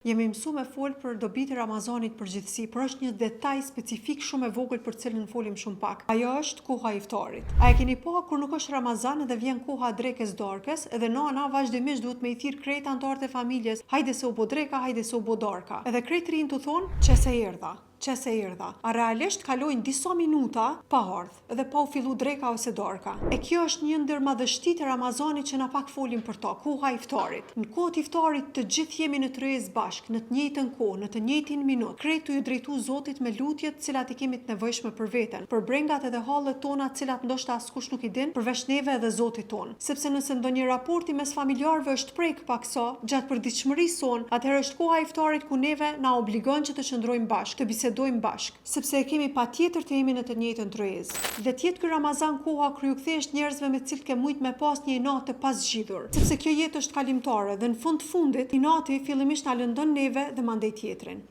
Jemi mësu me fol për dobitë e Ramazanit përgjithësi, por është një detaj specifik shumë e vogël për të cilën folim shumë pak. Ajo është koha e iftarit. A e keni pa kur nuk është Ramazan dhe vjen koha e drekës darkës, edhe nana vazhdimisht duhet me i thirr krejt anëtarët e familjes, hajde se u bo dreka, hajde se u bo darka. Edhe krejt rrinë tu thonë, qe se erdha, qe se erdha. A realisht kalojnë disa minuta pa ardh edhe pa u fillu dreka ose darka. E kjo është një ndër madhështitë e Ramazanit që na pak folim për to, koha e iftarit. Në kohë të iftarit të gjithë jemi në tryezë bashkë, në të njëjtën kohë, në të njëjtin minut. Krejt tu ju drejtu Zotit me lutjet të cilat i kemi të nevojshme për veten, për brengat edhe hallet tona të cilat ndoshta askush nuk i din, përveç neve edhe Zotit tonë. Sepse nëse ndonjë raporti mes familjarëve është prek paksa gjatë përditshmërisë sonë, atëherë është koha e iftarit ku neve na obligon që të qëndrojmë bashkë, të bisedojmë bashkë, sepse e kemi patjetër të jemi në të njëjtën tryezë. Le të jetë ky Ramazan koha kur ju kthehesh njerëzve me të cilët ke mujt me pas një inat të pazgjidhur, sepse kjo jetë është kalimtare dhe në fund të fundit, inati fillimisht na lëndon neve dhe mandej tjetrin.